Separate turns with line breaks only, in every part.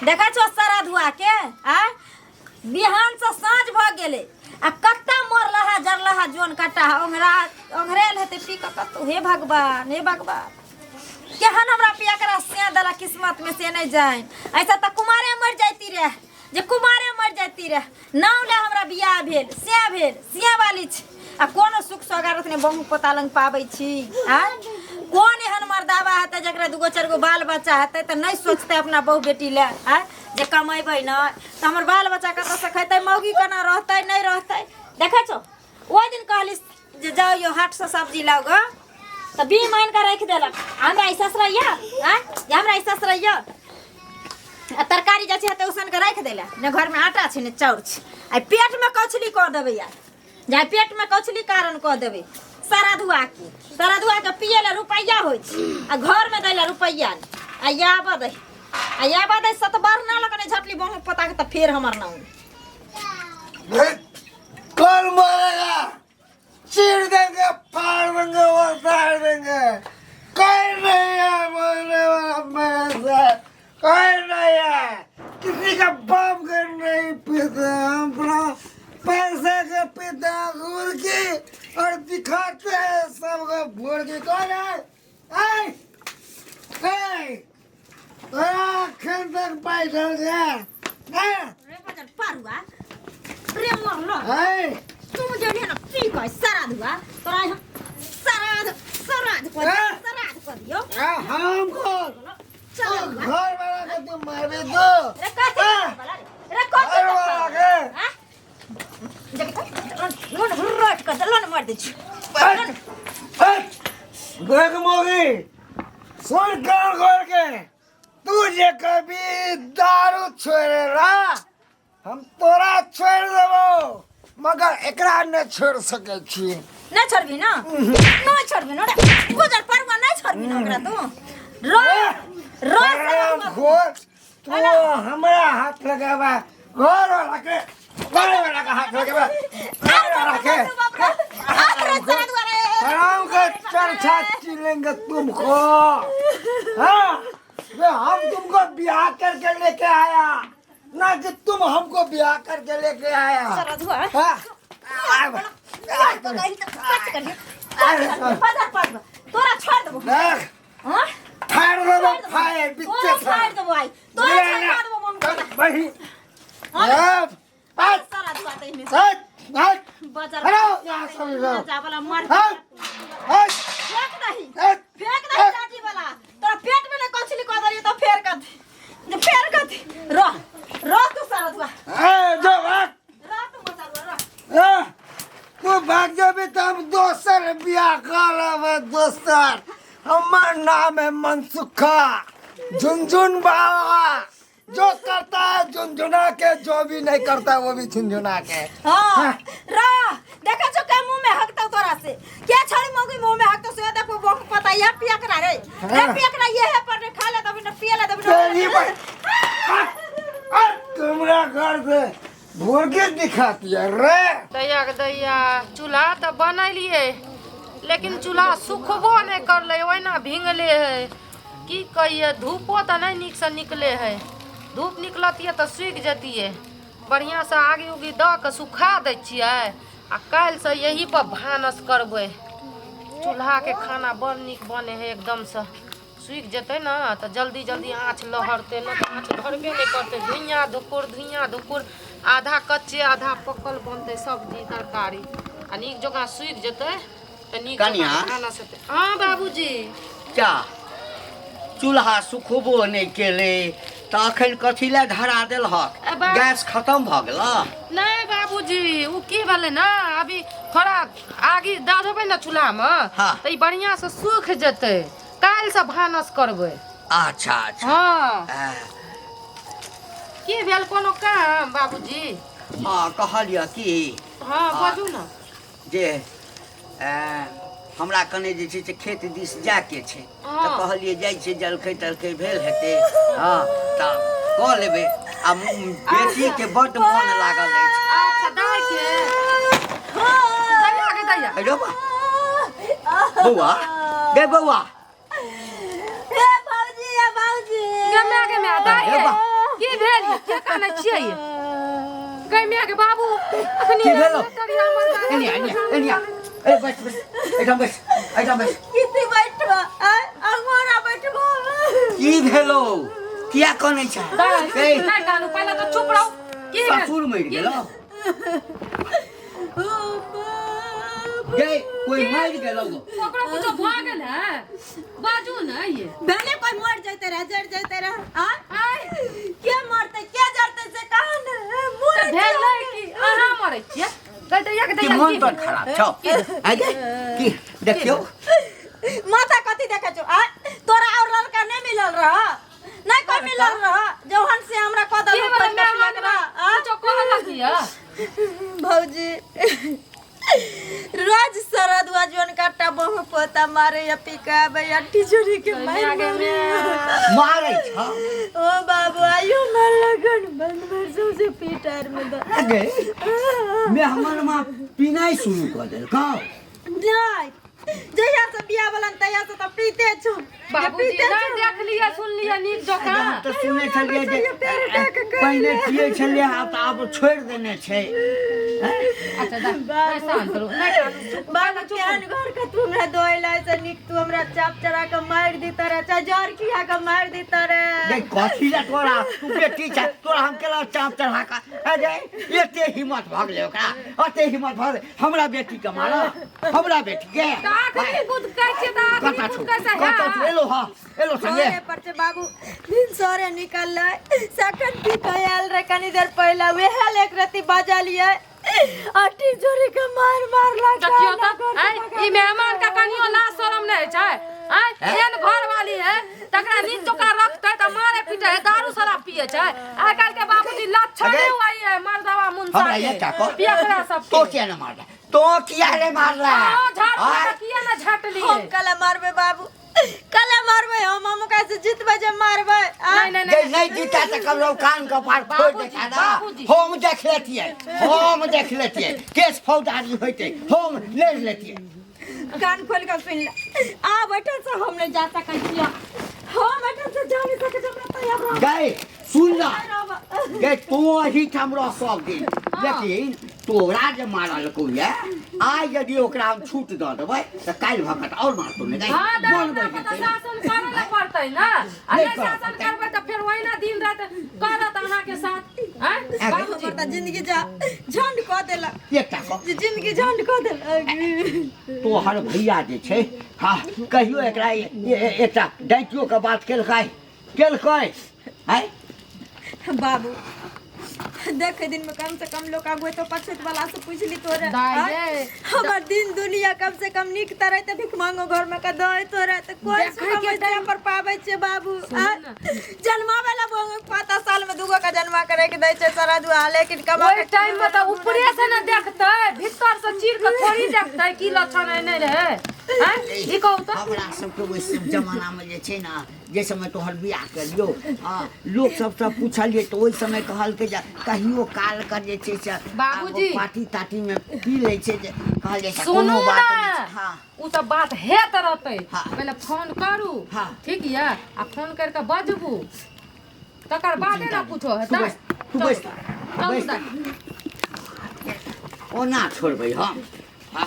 देखै छौ सारा धुआ के आ बिहान से साँझ भऽ गेलै आ कत्ता मरलहा जरलहा जोन कट्टा ओंघरा ओंघरेल हेतै पी कऽ कतौ। हे भगवान, हे भगवान, केहन हमरा पिया करा से देला किस्मत में से नहीं जान। ऐसा तऽ कुमारे मर जाती रहे, जे कुमारे मर जाती रहे। नाव ले हमरा बियाह भेल, से भेल से वाली छी आ कोनो सुख सोगारत नहि बहु पोता लग पाबै छी। आ कोन एहन मर्दाबा हेतै जकरा दूगो चारि गो बाल बच्चा हेतै तऽ नहि सोचतै अपना बहु बेटी लए? आ जे कमेबै नहि तऽ हमर बाल बच्चा कतऽसँ खेतै, मौगी केना रहतै नहि रहतै? देखै छौ, ओहि दिन कहली जे जाउ यौ हाटसँ सब्जी लाउ गऽ, तऽ बीम आनि कऽ राखि देलक। हमरा ई ससरैया आँय जे हमरा ई ससरैया आ तरकारी जाइ छै तऽ उसन कऽ राखि दैला। ने घरमे आटा छै ने चाउर छै। आ पेटमे कौछली कऽ देबै यार, जाय पेटमे कौछली कारण कऽ देबै। सारा धुआ के, सारा धुआ के पिए ला रुपैआ होइ छै आ घरमे दै ला रुपैआ नहि। आ याबऽ दै, आ याबऽ दै सतबरना लग नहि झटली बहु पोता के तऽ फेर हमर नाम।
कौन बोलेगा? चीर देंगे, फाड़ देंगे और फाड़ देंगे। कोई नहीं है बोलने वाला मेरे से, कोई नहीं है। किसी का बाप के नहीं पीते हम, अपना पैसे के पीते हैं घूर की और दिखाते हैं सबको घूर की। कौन है? ऐ, ऐ, अखन तक बैठल छै?
रे बजर पारुआ रे मरलो।
ऐ,
तुम जे ने पी कऽ सारा धुआ तोरा हम सराध सराध कर
हैं?
सराध कर दियो।
आ, हमको
चल
तू घर वाला के तू मारबी तू।
रे कथी
हैं?
वाला रे? रे कथी
घर वाला के।
हैं? जब लोन हुर्रट कर दे, लोन मार दे छी।
हट, हट। देख मोगी, सुन कान खोल के, तू जे कभी दारू छोड़े रा, हम तोरा छोड़ देबो, मगर एकरा न छोड़ सकै छी।
नहीं छोड़बी ना, नहीं छोड़बी ना रे गुजर परुआ, नहीं छोड़बी ना ओकरा तू। रो रो
हराम खोर, तू हमरा हाथ लगाबा, घर वाला के, घर वाला के हाथ लगाबा, घर वाला के। हराम के चरछा चिलेंगे तुमको। हाँ, वे हम तुमको ब्याह करके लेके आया ना कि तुम हमको ब्याह करके लेके आया। हाँ,
तोरा छोड़ देबो।
देख।
हाँ?
फाड़ देबो, फाड़ बिच्चे।
तोरा फाड़ देबो आई, तोरा छोड़ देबो मम को।
बही हट हट।
सारा दुआ तहिने
हट हट।
बाजार
हटो यहाँ से इधर।
जावला मर।
हट हट।
फेंक दही।
हट।
फेंक दही चाची वाला। तोरा पेट में ने कछली कह देलियो तो फेर कथी, फेर कथी? रह रह तू सारा दुआ।
ए, जो भाग।
रह तू मचा रह।
ए, तू भाग जेबी तऽ हम दोसर बियाह कर लेबै दोसर। हमर नाम है मनसुखा झुनझुन बाबा। जो करता है झुनझुना के, जो भी नहीं करता है वो भी झुनझुना के।
हाँ, रह। देखा छो के मुंह में हकतो तोरा से के छड़ी मौगी मुंह में हकतो से। देखो बहु पता या पिया करा रे रे।
हाँ।
पिया करा ये है पर रे, खा ले तभी न, पिए ले तभी न।
तेरी तुमरा घर से भुर्गी दिखाती है रे।
दैया के दैया, चूल्हा तऽ बनेलियै लेकिन चूल्हा सुखबो नहि करलै, ओहिना भींगले है। की कहियै, धूपो तऽ नहि नीकसँ निकले है। धूप निकलतियै तऽ सुखि जैतियै बढ़िआँसँ। आगि उगि दऽ कऽ सुखा दै छियै आ काल्हिसँ यही पर भानस करबै। चूल्हाके खाना बड़ नीक बनै है एकदमसँ। सुखि जेतै ने तऽ जल्दी जल्दी आँच लहरतै, नहि तऽ आँच धरबे नहि करतै। धुइयाँ धुकुर धुइयाँ धुकुर, आधा कच्चे आधा पकल बनतै सब्जी तरकारी। आ नीक जकाँ सुखि जेतै तऽ नीक जकाँ
कनियाँ।
भानस हेतै। हँ बाबूजी।
चा चूल्हा सुखबो नहि केलै तऽ अखन कथी लए धरा देलहक?
ए बा-
गैस खतम भऽ गेल?
नहि बाबूजी, ओ की भेलै ने, अभी थोड़ा आगि दऽ देबै ने चूल्हामे तऽ ई बढ़िआँसँ सूखि जेतै, काल्हिसँ भानस करबै।
अच्छा अच्छा।
हँ।
आ,
की भेल, कोनो काम बाबूजी?
हँ, कहलिअ की।
हँ, बाजू ने।
जे हमरा कने जे छै से खेत दिस जायके छै तऽ कहलियै जाइ छै, जलखै तलखै भेल हेतै, हँ तऽ कऽ लेबै। आ बेटीके बड्ड मोन लागल अछि।
अच्छा, दाइ के दैया के दैया।
अरे बा बौआ गे बौआ।
हे भौजी, हे भौजी।
गे माय, गे माय, दाइ
हे
गे।
बा।
की भेल ये? के कानै छियै ये? गै माय के बाबू अखनी
की भेलौ?
तरिया मरदा
एनी एनी एनी ए बैठ बैठ एठाम बैठ एठाम बैठ
किती बैठबा आय अंगोरा बैठबा
की भेलो किया कनै छै ए
नहि कानू पहिले तऽ चुप रहू की भेल?
ससुर मरि गेलो
ओ बाप
गे कोई मरि गेलो
ओकरो कुछो भऽ गेल है बाजू ने ये
भले कोई मर जाते रह जर जाते रह आ के मरते के जरते से कहा न मरे
भेल नहि कि अहाँ मरै छियै कहै तऽ एक
कि
दैया
मन
की
तोर खराब छौ आ गे की देखियौ
माथा कथी देखै छौ आ तोरा और लड़का नहीं मिलल रह नहीं कोई मिलल रह जौहन से हमरा कह
की
दल
भेलै मेहमान कुछो कहलक ये
भौजी रोज शरद हुआ जोन काटा बहु पोता मारे या पिकाबे या टिचुरी के मार
आगे
मारे
मारै छ
ओ बाबू आयो मार लगन बन भर सबसे पीटार में द
आ गे मेहमान माँ पीनाइ शुरू कऽ देलकौ
नहीं जहिया से बियाह भेलन तहिया से तऽ पीते छौ
बाबूजी
पीते
नहि देख लिअ सुन लिअ नीक जकाँ
हम तऽ सुनै छलियै जे
पेड़ डाक कऽ
पहिने पियै छलियै आब तऽ आब छोड़ि देने छै
अच्छा दा नहि शान्त रहू नहि कानू चुप
बाबू केहन घर के तू हमरा दोइला से नीक तू हमरा चाप चढ़ा के मारि दिता रे चाहे जर खिया के मारि दिता रे
देख कथी ला तोरा तू बेटी छ तोरा हम केला चाप चढ़ा कऽ अरे एते हिम्मत भऽ गेलै ओकरा एते हिम्मत भऽ गेलै हमरा बेटी के मारऽ हमरा बेटी के
तऽ आखिरी बुध कहै छियै तऽ आखिरी
कतऽ
बुध
छौ
कैसे
कतऽ छौ
है
एलो हँ एलो संगे
घरे पर छै बाबू दिन सरे निकललै सखन पी के आयल रहे कनी देर पहिले वएह एक रति बजलियै अटी जोड़ी के मार मारला
देखियौ तऽ आँय, ई मेहमान के कनियो लाज शरम नहि छै आँय एहन घर वाली है तकरा नीक जकाँ रखतै तऽ मारे पीटे है दारू शराब पिए छै आइ काल्हि के बाबूजी लक्षणे
अगे।
वही है मर्दवा मुंसा
हमरा
के
एकटा कह।
पियकड़ा सब
तो किया ने मारला तो किया ने मारला
हाँ, झाड़
आँय?
किया ने झटलिए
हम कला मारबै बाबू कला मारबै हम ओकरा से जीतबै जे मारबै आ?
नहीं नहीं
जे
नहीं
नहीं जीता तऽ कमरो कान के पार फोड़
बाबूजी,
देता ना
बाबूजी।
हम देख लेतियै हम देख लेतियै केस फौजदारी होइतै हम लड़ि लेतियै
कान खोल के सुन ले आ बैठल से हम नहीं जा सकै छियै हम बैठल से जा नहीं सकै छियै हमरा तैयार रह
गए सुन ना
रहब।
गए तू एहिठाम रह सब दिन लेकिन तोरा जे मारलकौ ये आइ यदि ओकरा हम छूट दऽ देबै तऽ काल्हि भऽ कऽ आओर मारतौ ने गए
हाँ तऽ
मन
हमरा
बढ़ि
पर तऽ
जेतै
शासन करऽ ने पड़तै ने आ
नहि
नहि
करऽ
शासन
पड़तै।
करबै तऽ फेर ओहिना दिन राति करत अहाँके साथ आँय बाबूजी
हमर तऽ जिंदगी जा झंड कऽ देलक
एकटा कह
जे जिंदगी झंड कऽ देलक
तोहर भैया जे छै हँ कहियो एकरा एकटा डाँटियो के बात केलकै केलकै आँय
बाबू देखे दिन में कम से कम लोग आगू तो पछत वाला से पूछ ली तोरे
दाइ
आँय?
गे।
हमर दिन दुनिया कम से कम नीक तरह ते भीख मांगो घर में का दे तोरे तो कोई
देखै
सुख
के
हम पर पाबै छे बाबू आँय? जन्मावे ला बोंग पाता साल में दूगो का जन्मा करे के दै छै सारा दुआ लेकिन कमा
ओहि टाइम में तऽ ऊपरे से ने देखतै भीतर से चीर के थोड़ी देखतै की लक्षण है नहि रहै आँय ई कहू तऽ
हमरा सबके ओहि सब जमानामे जे छै ने जे समय तोहर बियाह करियौ हँ लोक सबसँ पूछलियै तऽ ओहि समय कहलकै जे कहियो कालके जे छै से
बाबूजी।
आब पार्टी तार्टीमे पी लै छै जे कहल जाइ छै
सुनू
कोनो
ने
बात नहि छै हँ
ओ सब बात हेत रहतै
हाँ।
पहिले फोन करू
हाँ।
ठीक यऽ आ फोन करि कऽ बजबू तकर बादे ने कुछो
तू
हेतै
बैस तू बैस
चलू
बैस
दाइ।
ओना छोड़बै हम हँ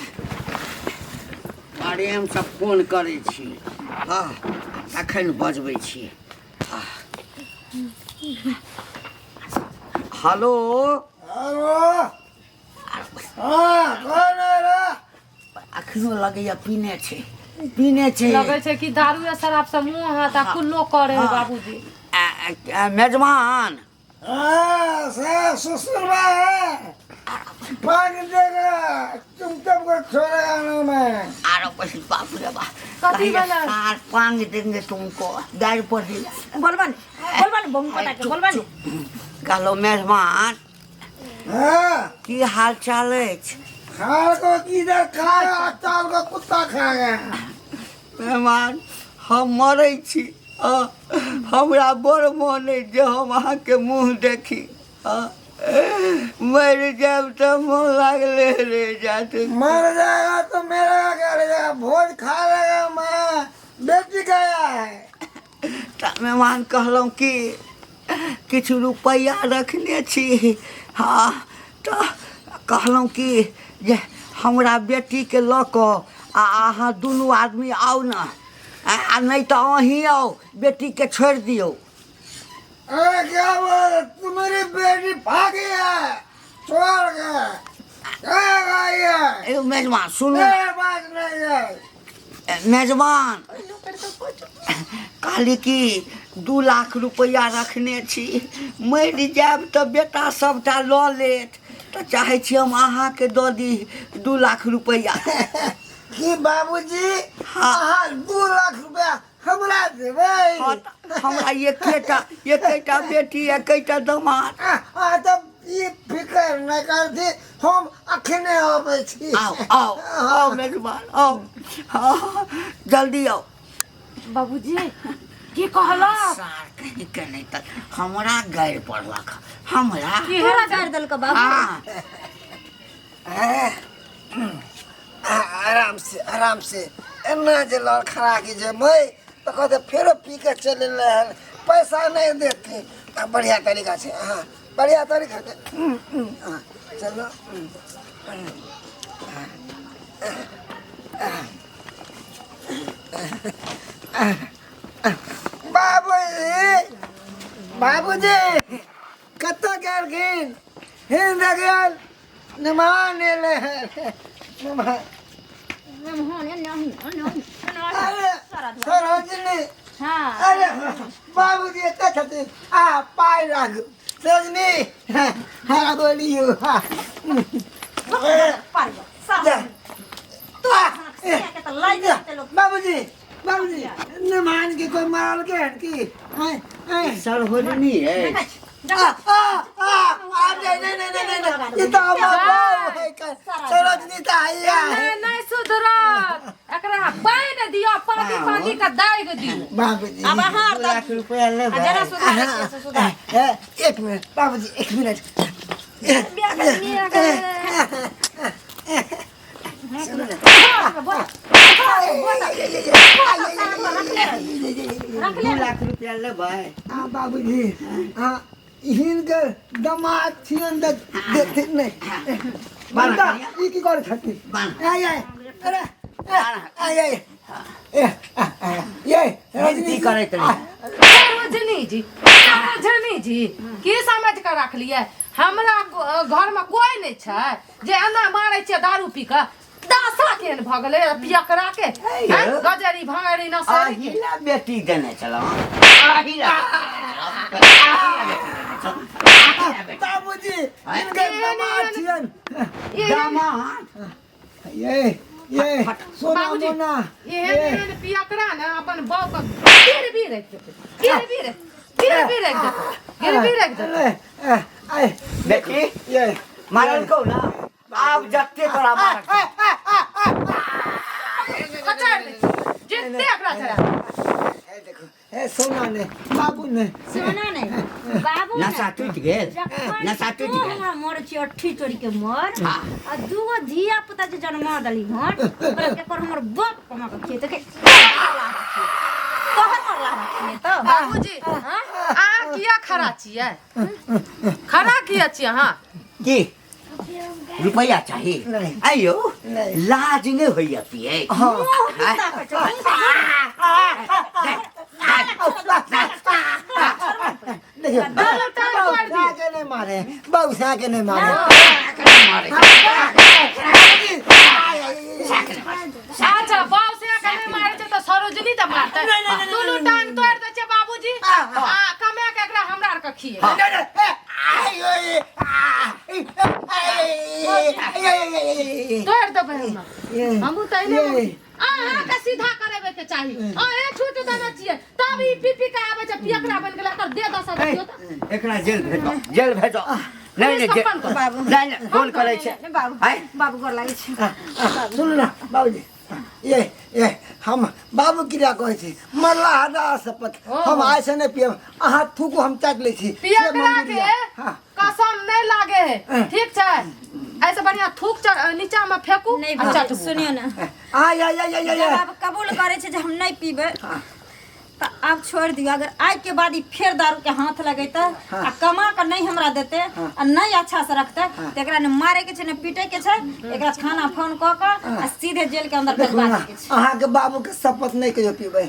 प्रेमसँ फोन करै छी हँ तखन बजबै छी हँ। हेलो
हेलो हाँ कौन है रे
अखनो लगैया पीने छै पीने छै
लगै छै कि दारू शराब से मुंह हाथ आ कुल्लो करे है
हाँ।
बाबूजी
मेजबान
हाँ ससुर है पानी देगा तुम तब को छोड़ेगा ना मैं
आरो बस बाप रे बाप
कथी
कहिया
भेलै?
सार पांग देंगे तुमको दाढ़ी पर
बोलबा ने बोलबा ने बहु पटा के बोलबा ने
कहलो मेजबान
हाँ
की हाल चाल अछि
खाल को किधर खाया चाल को कुत्ता खा गया
मेहमान हम मरै छी हमरा बड़ मोन अछि जे हम अहाँके मुँह देखी मरि जायब तऽ मोन लागले रहि जायत
मर जाएगा तो मेरा क्या रहेगा भोज खा लेगा मैं बेच गया है
तऽ मेहमान कहलहुँ कि किछु रुपैआ रखने छी। हँ, तऽ कहलहुँ कि जे हमरा बेटीके लऽ कऽ आ अहाँ दुनू आदमी आउ ने, आ नहि तऽ अहीं आउ, बेटीके छोड़ि दियौ।
अरे क्या बोल, तुम्हारी बेटी भागी है, छोड़ के क्या गई है?
एगो मेजबान सुनू।
मेरे पास नहीं है।
मेजबान, कहली कि 2 लाख रुपैआ रखने छी, मरि जायब तऽ बेटा सबटा लऽ लेत, तऽ चाहै छी हम अहाँके दऽ दी 2 लाख रुपैआ।
की बाबूजी?
हाँ।
अहाँ 2 लाख रुपया हमरा देबै?
हाँ, तऽ हमरा एकेटा बेटी, एकेटा दमाद।
आ तऽ ई फिकर नहि करथि, हम अखने अबै छी।
आउ आउ आउ मेजबान, आउ। हाँ, जल्दी आउ।
बाबूजी की कहलक?
सार कहीं के नहि तऽ हमरा गारि पड़लक हमरा।
तोरा गारि देलक बाबू?
हाँ।
आराम से, आराम से। एना जे लड़खड़ा के जेबै तऽ कहते फेरो पी के चलि एलै हन, पैसा नहि देथिन। तऽ बढ़िया तरीका छै। हाँ, बढ़िया तरीका छै। हाँ, चलो। बाबूजी, बाबूजी कतऽ गेलखिन? हिंद गेल, मेहमान एलै हन, मेहमान। अरे सरोजनी।
हाँ।
अरे बाबूजी एतऽ छथिन। आ पाइ राखू सरोजनी। हाँ बोलियौ। हाँ।
पार
जा।
तू के तऽ लागि जेतै लोक।
बाबूजी, बाबूजी, मेहमान के कोई मारल के हन की? आय, आय।
सरोजनी अछि।
आ, आ, आ, आ, नहीं, नहीं, नहीं, नहीं, नहीं, ई तऽ हमर बाप है, सरोजनी तऽ हैया है।
नहि नहि सुधरत, एकरा पानि दियौ, पाकी पाकी के दागि दियौ।
बाबूजी।
आब अहाँ
2 लाख रुपैआ
आ
लेबै?
जरा सुधार छियै से सुधार।
ए, एक मिनट बाबूजी, एक मिनट।
बियाह के बियाह के
2 लाख रुपैआ लेबै?
हाँ बाबूजी, हाँ, हिनकर दमाद छियन तऽ देथिन नहि?
बान्ह।
बंदा, ई की करै छथिन?
बान्ह।
आय आय, अरे आय आय, ए ये
विनती करैत रही।
सरोजनी जी, सरोजनी जी, की समझ के रखलियै? हमरा घर में कोई नहीं छै जे एना मारै छियै दारू पी के? दशा केहन भऽ गेलै पियकरा के, हैं? गजरी भंगरी नसरी के।
अहिला बेटी देने छलहुँ, अहिला।
बाबूजी, हिनकर दमाद छियन।
दामाद।
ये ये सोना
बाबूजी,
मोना।
एहन एहन पियकरा ने अपन बौ के गिरवी राखि देतै, गिरवी राखि, गिरवी राखि देतै, गिरवी राखि देतै।
आय।
बेटी
ये
मारलकौ ना, आब जते तोरा मारक।
कचारि दै छियै जते एकरा चढ़ा।
ए देखो, ए सोना ने बाबू ने।
सोना नहीं बाबू ने।
नशा टूटि गेल, नशा
तू
टूटि गेल।
हमरा मर छी अट्ठी चोरी के मर, आ दूगो धिया पुता जे जन्मा दली हन, ओकरा के पर हमर बाप कमा के खेत के तोहर मरला खेत।
बाबूजी, अहाँ किया खड़ा छियै? खड़ा किया छियै अहाँ?
की रुपैआ चाही?
नहीं।
आइयो।
नहीं।
लाज नहि होइया पिए?
मुँह पिता के छौ।
देखियो,
दारू टाइम
बाबू
कर दियौ।
के नहीं मारे, बाबू सा के नहीं मारे।
अच्छा, बाप से के नहि मारै छै तऽ सरोजनी तऽ मारतै। दुनू टांग तोड़ि दै छै बाबूजी, आ कमा के एकरा हमरा आर के खिए। तोड़ि देबै हम, हमहूँ तऽ एने अहाँके सीधा करेबै के चाही। अहें छूट देने छियै तब ई पी पी के आबै छै, पियकरा बनि गेलै। एकर दे दशा देखियौ तऽ।
एकरा जेल भेजो, जेल भेजो। नहि नहि,
पुलिस फोन करू।
बाबू।
नहि नहि, फोन करै छै।
नहि, बाबू।
आँय?
बाबू, गोर लागै छै।
सुनू ने बाबूजी, ये ये हम बाबू क्रिया कहै छी, मरला हजार शपथ, हम आइ से नहि पियब। अहाँ थूकू, हम चाटि लै छी। से
पियकरा
मंजूर
के
यऽ। हाँ।
कसम नहि लागे है, ठीक छै? ऐसे बढ़िया थूक नीचा में फेकू
नहीं
आ
बाबू,
चटबू।
सुनियो ने।
आय आय आय आय आय
जब आब कबूल करै छै जे हम नहीं पीबै, तऽ आब छोड़ि दियौ। अगर आइ के बाद ई फेर दारू के हाथ लगेतै आ कमा कऽ नहि हमरा देतै आ नहि अच्छा से रखतै, तऽ एकरा ने मारे के छै ने पीटे के छै। एकरा थाना फोन कऽ कऽ आ सीधे जेल के अंदर
देखू
भेजवा
ने,
दै के छै।
अहाँके बाबूके शपथ नहि कहियो पीबै।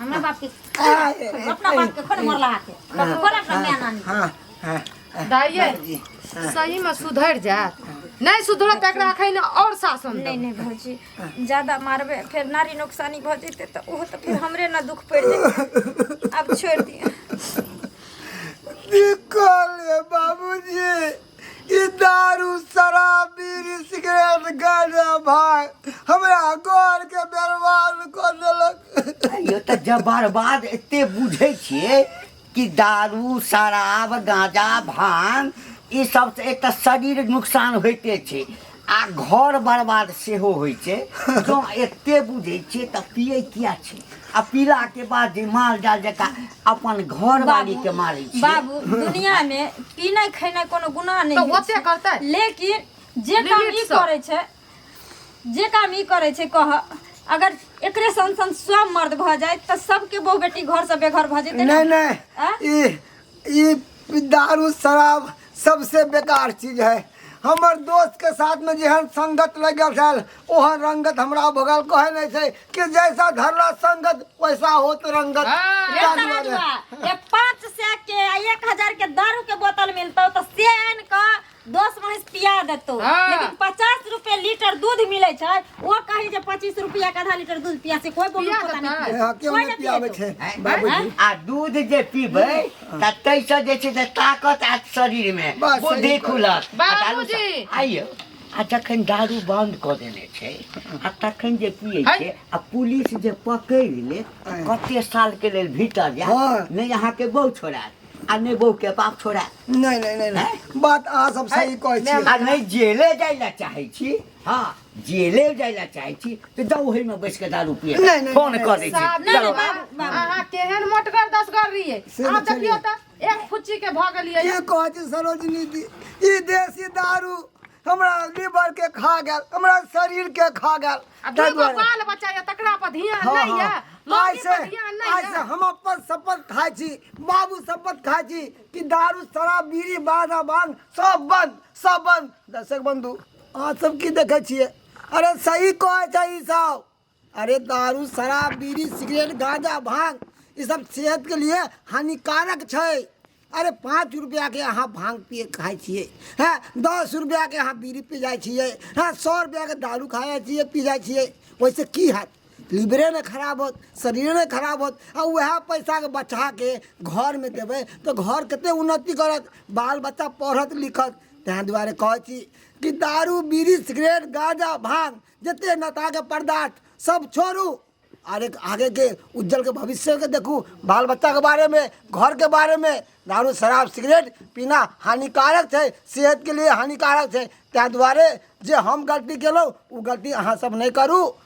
हमरा बाप के
आ,
अपना बाप के खोल मरला के खोल अपना माय नानी।
हाँ हाँ।
दाइये,
बाबूजी, हाँ।
सही में सुधरि जायत? नहि सुधरत तऽ एकरा एखन आओर शासन
नहीं
देबै।
नहीं भौजी, ज्यादा मारबे फेर नारी नुकसानी भऽ जेतै, तऽ ओहो तऽ फेर हमरे ने दुख पड़ि जेतै। आब छोड़ि दिअ।
निकल बाबूजी, ई दारू शराब बीड़ी सिगरेट गांजा भांग हमरा घर के बर्बाद कऽ देलक।
यो तऽ जब बर्बाद एते बुझै छियै कि दारू शराब गांजा भांग ई सब से एक तऽ शरीर नुकसान होइते छै आ घर बर्बाद सेहो होइ छै, जँ एते बुझै छियै तऽ पियै किया छै? आ पीलाके बाद जे माल जाल जकाँ अपन घरवाली के मारै छियै।
बाबू, दुनिया में पीनाइ खेनाइ कोनो गुनाह नहि
तऽ
होइ
ओते
छै।
करतै?
लेकिन जे काम ई
लिमिट सँ।
करै छै, जे काम ई करै छै, कह अगर एकरे सन सन सब मर्द भऽ जाय तऽ सबके बहु बेटी घर से बेघर भऽ जेतै।
नहीं नहीं।
आ?
ई ई दारू शराब सबसे बेकार चीज है। हमर दोस्त के साथ में जेहन संगत लगल छल ओहन रंगत हमरा भगल। कहे नहीं छै कि जैसा धरला संगत वैसा होत रंगत।
हाँ।
रे
ताहि दुआरे।
तराजुआ, एक 500 के आ 1000 के दारू के बोतल मिलतौ तऽ से आनि कऽ 10 महीस पिया देतौ।
हाँ।
लेकिन 50 रुपए लीटर दूध मिलै छै, ओ कही जे 25 रुपया के आधा लीटर दूध पिया से कोई
पिया
बहु पता
देतै?
नहीं।
हाँ, क्यों
कोई
नहीं पियाबै
पिएतौ।
छै बाबूजी?
आ दूध जे पीबै तऽ ताहिसँ जे छै से ताकत आयत शरीरमे,
बस,
बुद्धि
सही।
खुलत। आ दारू सँ-
बाबूजी।
आइयौ, आ जखन दारू बंद कऽ देने छै आ तखन जे पियै
है।
छै आ पुलिस जे पकड़ि लेत, कते साल के लेल भीतर जायत।
हाँ।
नहि अहाँके बहु छोड़ायत आ नहि बहु के बाप छोड़ायत।
नहीं नहीं नहीं नहीं, बात अहाँ सब सही कहै छियै।
आ नहि जेले जाइ लए चाहै छी, हाँ, जेले जाइ लए चाहै छी तऽ जाउ ओहिमे बैस कऽ दारू पिए।
नहि, नहि,
फोन
नहि,
कऽ दै छी।
साहब,
नहि,
चलो।
बाबू, बाबू।
अहाँ केहन मोटगर दसगर रहियै,
से
आब
तऽ
देखियौ तऽ एक फुच्ची के भऽ गेलियै।
की कहै छी सरोजनी दी, ई देसी दारू हमरा लीवर के खा गेल, हमरा शरीर के खा गेल।
आ
ताहि
दूगो
दुआरे
बाल बच्चा यऽ तकरा पर ध्यान
हाँ,
नहि यऽ,
हाँ। आइ
मौगी
से
पर ध्यान नहि
आइ से
यऽ।
हम अपन शपथ खाइ छी, बाबू शपथ खाइ छी कि दारू शराब बीड़ी बाधा भांग सब बंद, सब बंद। दर्शक बंधु, अहाँ सब की देखै छियै? अरे सही कहै छै ई सब। अरे दारू शराब बीड़ी सिगरेट गांजा भांग ई सब सेहत के लिए हानिकारक छै। अरे 5 रुपया के अहाँ भांग पिए खाइ छियै, हँ, 10 रुपया के अहाँ बीड़ी पी जाइ छियै, हँ, 100 रुपया के दारू खाइ छियै, पी जाइ छियै, ओहिसँ की हैत? लीवरे ने खराब होत, शरीरे ने खराब होत। आ उएह पैसाके बचाके घरमे देबै तऽ घर कते उन्नति करत, बाल बच्चा पढ़त लिखत। ताहि दुआरे कहै छी कि दारू बीड़ी सिगरेट गांजा भांग जते नताके पदार्थ सब छोड़ू। अरे आगे के उज्जवल के भविष्य के देखू, बाल बच्चा के बारे में, घर के बारे में। दारू शराब सिगरेट पीना हानिकारक छै, सेहत के लिए हानिकारक छै। ताहि दुआरे जे हम गलती केलहुँ ओ गलती अहाँ सब नहि करू।